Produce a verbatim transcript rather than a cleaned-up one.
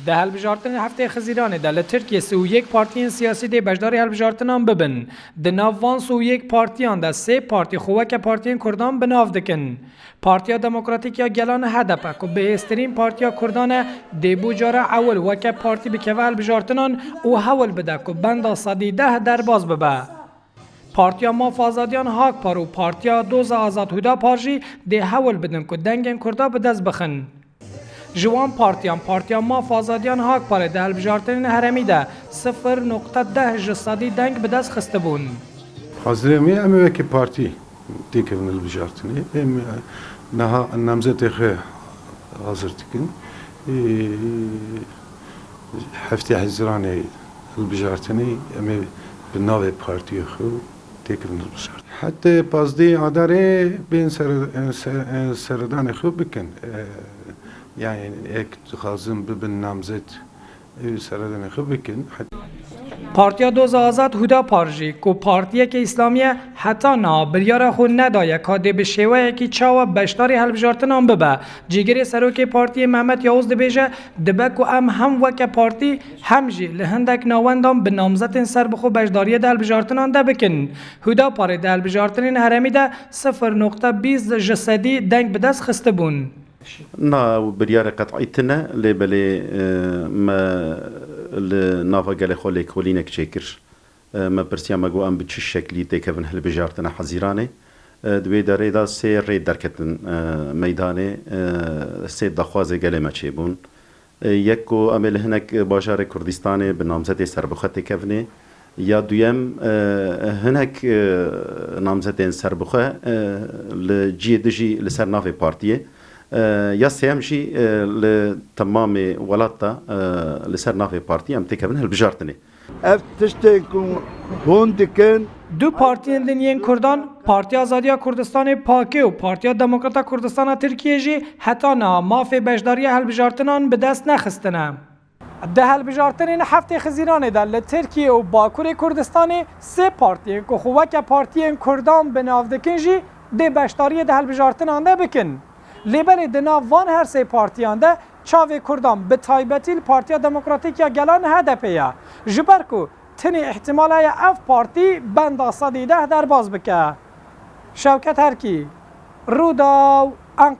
Di hilbijartinên heftê Xizîranê de li Tirkiyê sî û yek partiyên siyasî dê beşdarî hilbijartinan bibin. Di nav van sî û yek partiyan de sê partî xwe weke partiyên Kurdan bi nav dikin. Partiya Demokratîk ya Gelan, H D P, ku bihêztirîn partiya Kurdan e, dê bo cara ewil weke partî bikeve hilbijartinan û hewl bide ku benda sedî deh derbas bibe. Partiya Maf Azadiyan, Hakpar, û Partiya Doza Azad, Hudapar, jî dê hewl bidin ku dengên Kurda bi dest bixin. Ji wan partiyan, Partiya Maf Azadiyan, Hakparê di hilbijartinên herêmî de sifir nokta deh ji sedî deng bi dest xistibûn. Hazirê me, em ê wekî partî têkevin hilbijartinê. Em, e, niha namzetê xwe hazir dikin. Ê, heftê Hizîranê hilbijartinê em ê bi navê partiyê xwe têkevin hilbijartinê. Heta pazdehê Adarê bên ser-, ser-, seredanê xwe bikin. E, yani, ek dixwazin bibin namzet, ê seredanê xwe bikin. Partiya Doza Azad, Hudapar, jî ku partiyeke îslamî ye, heta niha biryara xwe nedaye ka dê bi şêweyekî çawa beşdarî hilbijartinan bibe. Cîgirê serokê partiyê Mehmet Yavuz dibêje, dibe ku em hem weke partî hem jî li hindek nawendan bi namzetên serbixwe beşdariyê di hilbijartinan de bikin. Hudaparê di hilbijartinên herêmî de sifir nokta bîst ji sedî deng bi dest xistibûn. Na, ew biryarê qet'î tune, lê belê, e, me li nava gelê xwe lêkolînek çêkir. E, me pirsiya, me got, em bi çi şeklî têkevin hilbijartina Hezîranê? E, di wê derê de sê rê derketin, e, meydanê, e, sê daxwazê gelê me çêbûn. E, yek ku em ê li hinek bajarê Kurdistanê bi namzetê serbixwe têkevnê, ya duyem, e, hinek, e, namzetên serbixwe, e, li cihê din jî li ser navê partiyê, e, ya sêyem jî, e, li temamê welat de, e, li ser navê partiyê em têkevin hilbijartinê. Ev tiştên ku hûn dikin. Du partiyên din yên Kurdan, Partiya Azadiya Kurdistanê, PAKê, û Partiya Demokrata Kurdistana Tirkiyê jî heta niha mafê beşdariya hilbijartinan bi dest nexistine. Di hilbijartinên heftê Xizîranê de li Tirkiye û Bakurê Kurdistanê sê partiyên ku xwe weke partiyên Kurdan bi nav dikin jî dê beşdariyê di hilbijartinan de bikin. Lê belê di nav van her sê partiyan de çavê Kurdan, bi taybetî li Partiya Demokratîk ya Gelan, H D P, ye, ji ber ku tenê îhtimal heye ev partî benda sedî deh derbas bike. Şewket Herkî, Rûdaw, Enqere.